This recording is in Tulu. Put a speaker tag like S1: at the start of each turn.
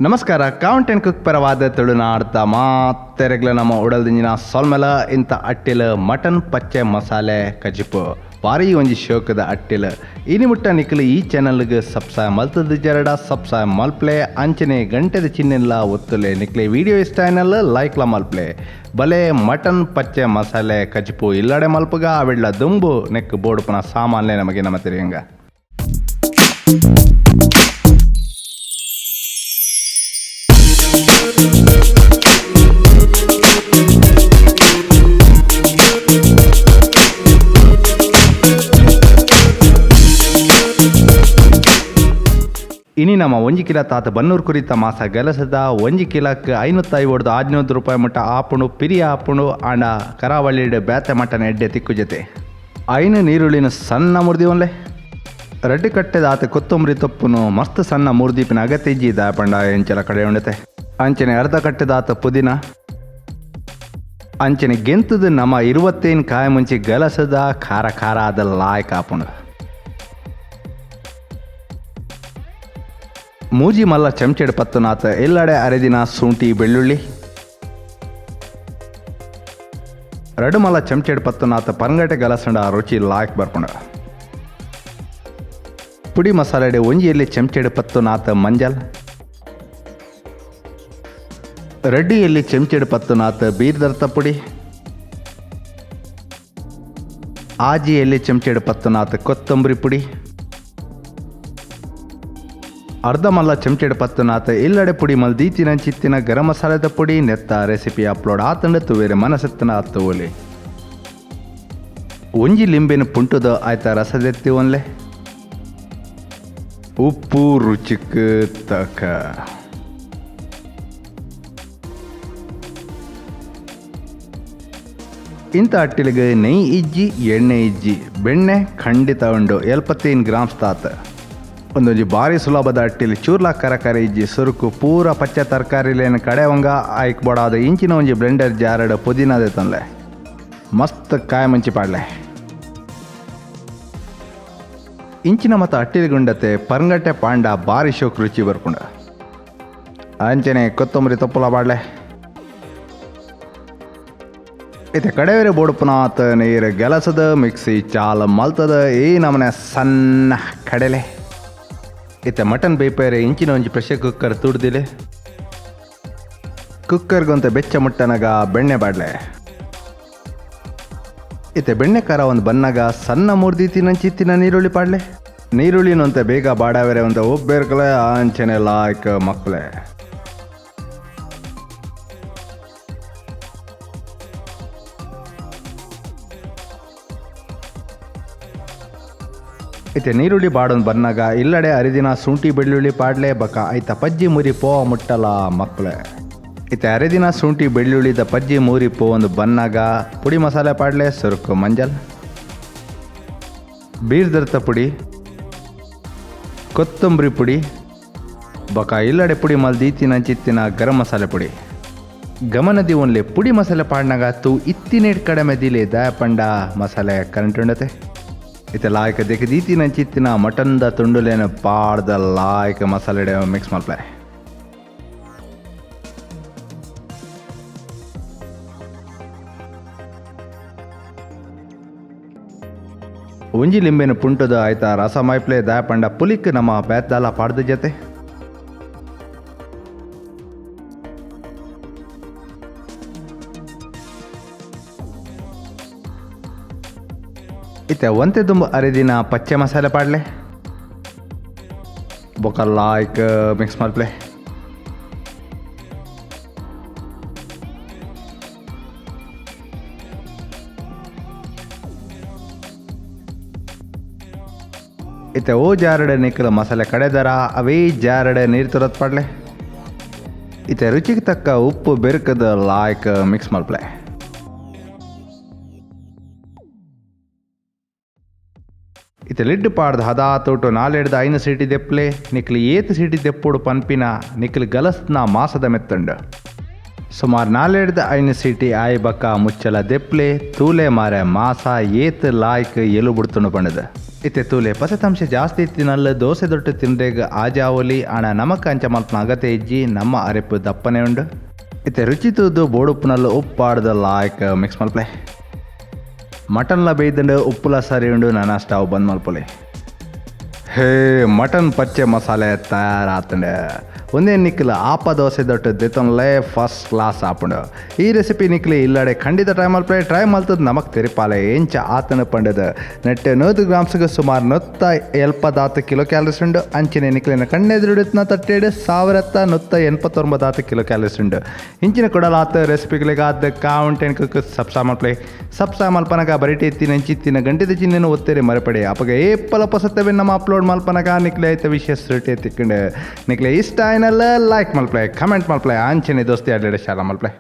S1: ನಮಸ್ಕಾರ, count and cook ಪರವಾದ ತುಳುನಾಡ್ದ ಮಾತೆರೆಗ್ಲ ನಮ್ಮ ಉಡಲ್ದಿಂಜಿನ ಸೊಲ್ಮೆಲ. ಇಂಥ ಅಟ್ಟಿಲ್ ಮಟನ್ ಪಚ್ಚೆ ಮಸಾಲೆ ಕಜಿಪು ಭಾರಿ ಒಂಜಿ ಶೋಕದ ಅಟ್ಟಿಲ್. ಇನಿ ಮುಟ್ಟ ನಿಕ್ಲು ಈ ಚಾನಲ್ಗೆ ಸಬ್ಸ್ಕ್ರೈಬ್ ಮಲ್ತದ ಜರಡ ಸಬ್ಸ್ಕ್ರೈಬ್ ಮಲ್ಪ್ಲೆ, ಅಂಚನೆ ಗಂಟೆದ ಚಿಹ್ನೆಲ್ಲ ಒತ್ತುಲೆ. ನಿಕ್ಲೆ ವಿಡಿಯೋ ಇಷ್ಟ అయినಲ್ಲ ಲೈಕ್ಲ ಮಲ್ಪ್ಲೆ. ಬಲೆ ಮಟನ್ ಪಚ್ಚೆ ಮಸಾಲೆ ಕಜಿಪು ಇಲ್ಲಡೆ ಮಲ್ಪುಗ ಅವಿಡ್ಲ ದುಂಬು ನೆಕ್ ಬೋಡುಪನ ಸಾಮಾನ್ಲೆ ನಮಗೆ ನಮ್ಮ ತಿರಿಯಂಗ. ಇನಿ ನಮ್ಮ ಒಂಜಿ ಕಿಲ ತಾತ ಬನ್ನೂರು ಕುರಿತ ಮಾಸ ಗಲಸದ ಒಂಜಿ ಕಿಲಕ್ಕೆ 550 600 ರೂಪಾಯಿ ಮುಟ್ಟ ಆಪುಣು ಪಿರಿಯ ಆಪುಣು. ಆಂಡ ಕರಾವಳಿಡ್ ಬೇತೆ ಮಟನ್ ಎಡ್ಡೆ ತಿಕ್ಕು ಜೊತೆ ಐನು ನೀರುಳ್ಳಿನ ಸಣ್ಣ ಮುರ್ದಿ ಒನ್ಲೆ ರಡ್ಡು ಕಟ್ಟೆದ ಆತ ಕೊತ್ತಂಬರಿ ತೊಪ್ಪುನು ಮಸ್ತ್ ಸಣ್ಣ ಮುರ್ದೀಪಿನ ಅಗತ್ಯ ದಾಪಂಡ ಎಂಚಲ ಕಡೆ ಉಂಡತೆ. ಅಂಚನೆ ಅರ್ಧ ಕಟ್ಟೆದಾತ ಪುದೀನ ಅಂಚನೆ ಗೆಂತದ ನಮ್ಮ 25 ಕಾಯಿ ಮುಂಚೆ ಗಲಸದ ಖಾರ ಖಾರ ಆದ ಲಾಯ್ಕ್ ಆಪುಣು. ಮೂಜಿ ಮಲ್ಲ ಚಮಚೆಡ್ ಪತ್ತುನಾತ ಎಲ್ಲಡೆ ಅರೆದಿನ ಶುಂಠಿ ಬೆಳ್ಳುಳ್ಳಿ, ರಡು ಮಲ್ಲ ಚಮಚೆಡ್ ಪತ್ತುನಾತ ಪರಂಗಟೆ ಗಲಸಂಡ ರುಚಿ ಲಾಯ್ಕ್ ಬರ್ಪುಂಡು. ಪುಡಿ ಮಸಾಲೆಡೆ ಒಂಜಿ ಎಲ್ಲಿ ಚಮಚೆಡ್ ಪತ್ತುನಾತ ಮಂಜಲ್, ರೆಡ್ಡಿ ಎಲ್ಲಿ ಚಮಚೆಡ್ ಪತ್ತುನಾತ ಬೀರ್ದರ್ತ ಪುಡಿ, ಆಜಿ ಎಲ್ಲಿ ಚಮಚೆಡ್ ಪತ್ತುನಾತ ಕೊತ್ತಂಬರಿ ಪುಡಿ, ಅರ್ಧ ಮಲ್ಲ ಚಮಚೆಡ್ ಪತ್ತುನಾತ ಇಲ್ಲಡೆ ಪುಡಿ ಮಲ್ದೀತಿನ ಚಿತ್ತಿನ ಗರಂ ಮಸಾಲೆದ ಪುಡಿ. ನೆತ್ತ ರೆಸಿಪಿ ಅಪ್ಲೋಡ್ ಆತಂಡ ತುವೇರೆ ಮನಸೆತ್ತನ ಅತ್ತುವಲಿ. ಒಂಜಿ ಲಿಂಬೆನ ಪುಂಟುದ ಆಯ್ತ ರಸದೆತ್ತಿ ಒನ್ಲೆ. ಉಪ್ಪು ರುಚಿಕ್ ತಕ್ಕ. ಇಂಥ ಅಟ್ಟಿಲಿಗೆ ನೆಯ್ ಇಜ್ಜಿ ಎಣ್ಣೆ ಇಜ್ಜಿ ಬೆಣ್ಣೆ ಖಂಡಿತ ಉಂಡು 75 ಗ್ರಾಮ್ಸ್ ತಾತ. ಒಂದೊಂಜಿ ಭಾರಿ ಸುಲಭದ ಅಟ್ಟಿಲಿ ಚೂರ್ಲ ಕರಕರ ಇಜ್ಜಿ ಸುರುಕು ಪೂರ ಪಚ್ಚೆ ತರಕಾರಿಲೇನು ಕಡೆವಂಗ ಆಯ್ಕ್ ಬೋಡಾದ ಇಂಚಿನ ಒಂಜಿ ಬ್ಲೆಂಡರ್ ಜಾರಡ್ ಪುದೀನದೆ ತನ್ಲೆ ಮಸ್ತ್ ಕಾಯಿ ಮುಂಚಿ ಪಾಡ್ಲೆ. ಇಂಚಿನ ಮತ್ತು ಅಟ್ಟಿಲಿ ಗುಂಡತೆ ಪರಂಗಟ್ಟೆ ಪಾಂಡ ಭಾರಿ ಶೋಕ್ ರುಚಿ ಬರ್ಪುಂಡು. ಅಂಚನೆ ಕೊತ್ತಂಬರಿ ತೊಪ್ಪಲ ಪಾಡ್ಲೆ. ಇತ್ತೆ ಕಡೆವೇರೆ ಬೋಡುಪುನಾತ್ ನೀರು ಗೆಲಸದ ಮಿಕ್ಸಿ ಚಾಲ ಮಲ್ತದ ಈ ನಮನೆ ಸಣ್ಣ ಕಡಲೆ. ಇತ್ತೆ ಮಟನ್ ಬೇಪೇರೆ ಇಂಚಿನ ಒಂಜಿ ಪ್ರೆಷರ್ ಕುಕ್ಕರ್ ತುಡ್ದಿಲೆ. ಕುಕ್ಕರ್ಗೊಂತ ಬೆಚ್ಚ ಮುಟ್ಟನಗ ಬೆಣ್ಣೆ ಬಾಡ್ಲೆ. ಇತ್ತೆ ಬೆಣ್ಣೆ ಖಾರ ಒಂದು ಬನ್ನಾಗ ಸಣ್ಣ ಮುರ್ದಿ ತಿನ್ನಂಚಿತ್ತಿನ ನೀರುಳ್ಳಿ ಪಾಡ್ಲೆ. ನೀರುಳ್ಳಿನಂತೆ ಬೇಗ ಬಾಡಾವೆರೆ ಒಂದು ಒಬ್ಬೇರ್ಕಲೆ ಅಂಚನೆ ಲಾಯ್ಕ್ ಮಕ್ಕಳೆ. ಇತ್ತೆ ನೀರುಳ್ಳಿ ಬಾಡೊಂದು ಬನ್ನಾಗ ಇಲ್ಲಡೆ ಅರಿದಿನ ಶುಂಠಿ ಬೆಳ್ಳುಳ್ಳಿ ಪಾಡ್ಲೆ ಬಕ ಐತ ಪಜ್ಜಿ ಮುರಿ ಪೋ ಮುಟ್ಟಲ ಮಕ್ಕಳೆ. ಇತ್ತೆ ಅರೆದಿನ ಶುಂಠಿ ಬೆಳ್ಳುಳ್ಳಿದ ಪಜ್ಜಿ ಮೂರಿ ಪೋ ಒಂದು ಬನ್ನಾಗ ಪುಡಿ ಮಸಾಲೆ ಪಾಡ್ಲೆ. ಸುರುಕು ಮಂಜಲ್, ಬೀರ್ದರ್ತ ಪುಡಿ, ಕೊತ್ತಂಬರಿ ಪುಡಿ ಬಕ ಇಲ್ಲಡೆ ಪುಡಿ ಮಲ್ದೀತಿನ ಚಿತ್ತಿನ ಗರಂ ಮಸಾಲೆ ಪುಡಿ. ಗಮನದಿ ಒನ್ಲೆ ಪುಡಿ ಮಸಾಲೆ ಪಾಡ್ನಾಗ ತೂ ಇತ್ತಿನೇಟ್ ಕಡಿಮೆ ದಿಲೆ ದಯಪಂಡ ಮಸಾಲೆ ಕರೆಂಟ್ ಉಂಡತೆ. ಇತ್ತೆ ಲಾಯ್ಕ ದೆಕ್ ದೀತಿನ ಚಿತ್ತಿನ ಮಟನ್ದ ತುಂಡುಲೇನ ಪಾಡ್ದ ಲಾಯ್ಕ ಮಸಾಲೆ ಮಿಕ್ಸ್ ಮಲ್ಪ್ಲೆ. ಒಂಜಿ ಲಿಂಬೆನ ಪುಂಟದ ಆಯ್ತಾ ರಸ ಮೈಪ್ಲೆ ದಯಪಂಡ ಪುಲಿಕ್ ನಮ್ಮ ಬೇತಾಲ ಪಾಡ್ದ ಜೊತೆ. ಇತ್ತೆ ಒಂತೆ ದುಂಬು ಅರಿದಿನ ಪಚ್ಚೆ ಮಸಾಲೆ ಪಾಡ್ಲೆ ಬೊಕ ಲಾಯ್ಕ್ ಮಿಕ್ಸ್ ಮಲ್ಪ್ಲೆ. ಇತ್ತೆ ಓ ಜಾರಡೆ ನಿಕ್ಕಲ ಮಸಾಲೆ ಕಡೆದರ ಅವೇ ಜಾರಡೆ ನೀರು ತುರತ್ ಪಾಡ್ಲೆ. ಇತ್ತೆ ರುಚಿಗೆ ತಕ್ಕ ಉಪ್ಪು ಬೆರಕದ ಲಾಯ್ಕ್ ಮಿಕ್ಸ್ ಮಲ್ಪ್ಲೆ. ಇತ್ತೆ ಲಿಡ್ ಪಾಡ್ದು ಹದಾ ತೋಟು ನಾಲೆಡ್ದು 5 ಸೀಟಿ ದೆಪ್ಲೆ. ನಿಕ್ಲು ಏತ್ ಸೀಟಿ ದೆಪ್ಪುಡು ಪನ್ಪಿನ ನಿಕ್ಲು ಗಲಸ್ನ ಮಾಸದ ಮೆತ್ತಂಡು. ಸುಮಾರು 4 5 ಸೀಟಿ ಆಯಿ ಬಕ್ಕ ಮುಚ್ಚಲ ದೆಪ್ಲೆ ತೂಲೆ ಮಾರೆ ಮಾಸ ಏತ್ ಲಾಯ್ಕ್ ಎಲು ಬಿಡ್ತುಂಡು ಪಂಡದು. ಇತ್ತೆ ತೂಲೆ, ಪಸೆತಾಂಶ ಜಾಸ್ತಿ ಇತ್ತಿನಲ್ಲ ದೋಸೆ ದೊಟ್ಟು ತಿಂಡ್ರೆಗ್ ಆಜಾವೊಲಿ. ಆಂಡ ನಮಕ್ ಅಂಚ ಮಲ್ಪುನ ಅಗತ್ಯ ಇಜ್ಜಿ, ನಮ್ಮ ಅರೆಪು ದಪ್ಪನೆ ಉಂಡು. ಇತ್ತೆ ರುಚಿ ತೂದು ಬೋಡುಪ್ಪುನಲ್ಲ ಉಪ್ಪಾಡ್ದ ಲಾಯ್ಕ್ ಮಿಕ್ಸ್ ಮಲ್ಪಲೆ. ಮಟನ್ಲ ಬೇಯ್ದಂಡು, ಉಪ್ಪುಲ ಸರಿ ಉಂಡು. ನನ ಸ್ಟವ್ ಬಂದ್ ಮಲ್ಪೊಲಿ. ಹೇ, ಮಟನ್ ಪಚ್ಚೆ ಮಸಾಲೆ ತಯಾರಾತಂಡು. ಒಂದೇ ನಿಕ್ಲ ಆಪ ದೋಸೆ ದೊಟ್ಟು ದೆತೊನ್ಲೆ, ಫಸ್ಟ್ ಕ್ಲಾಸ್ ಆಪುಂಡು. ಈ ರೆಸಿಪಿ ನಿಕ್ಲೆ ಇಲ್ಲಡೆ ಖಂಡಿತ ಟ್ರೈ ಮಲ್ಪಲೆ. ಟ್ರೈ ಮಲ್ತದ್ ನಮಕ್ ತೆರಿಪಾಲೆ ಎಂಚ ಆತನ ಪಂಡದು. ನೆಟ್ಟೆ 100 ಗ್ರಾಮ್ಸ್ಗೆ ಸುಮಾರು 170ದಾತ್ ಕಿಲೋ ಕ್ಯಾಲರೀಸ್ ಉಂಡು. ಅಂಚನೆ ನಿಕ್ಲೆನ ಕಣ್ಣೆದುರುಡುತ್ನ ತಟ್ಟೆಡು 1189ದಾತ್ ಕಿಲೋ ಕ್ಯಾಲರೀಸ್ ಉಂಡು. ಇಂಚಿನ ಕೊಡಲಾತ ರೆಸಿಪಿಗಳಿಗಾದ ಕೌಂಟ್ ಆ್ಯಂಡ್ ಕುಕ್ ಸಬ್ಸ್ಕ್ರೈಬ್ ಮಲ್ಪಲೆ. ಸಬ್ಸ್ಕ್ರೈಬ್ ಮಲ್ಪನಗ ಬರಿಟೆ ಎತ್ತಿನ ಅಂಚಿತ್ತಿನ ಗಂಟೆದ ಚಿಹ್ನೆನು ಒತ್ತೇರೆ ಮರಪಡೆ. ಅಪಗ ಏಪಲ ಪೊಸತ್ತವೆ ನಮ್ಮ ಅಪ್ಲೋಡ್ ಮಲ್ಪನಗ ನಿಕ್ಲೆ ಐತ ವಿಶೇಷ ರುಟಿ ತಿಕ್ಕಂಡು. ನಿಕ್ಲೆ ಇಷ್ಟ ಆಯ್ನಲ್ಲ ಲೈಕ್ ಮಲ್ಪಲೆ, ಕಮೆಂಟ್ ಮಲ್ಪಲೆ, ಅಂಚನೆ ದೋಸ್ತಿ ಅಡ್ಲೆಡೆ ಶಾಲ ಮಲ್ಪಲೆ.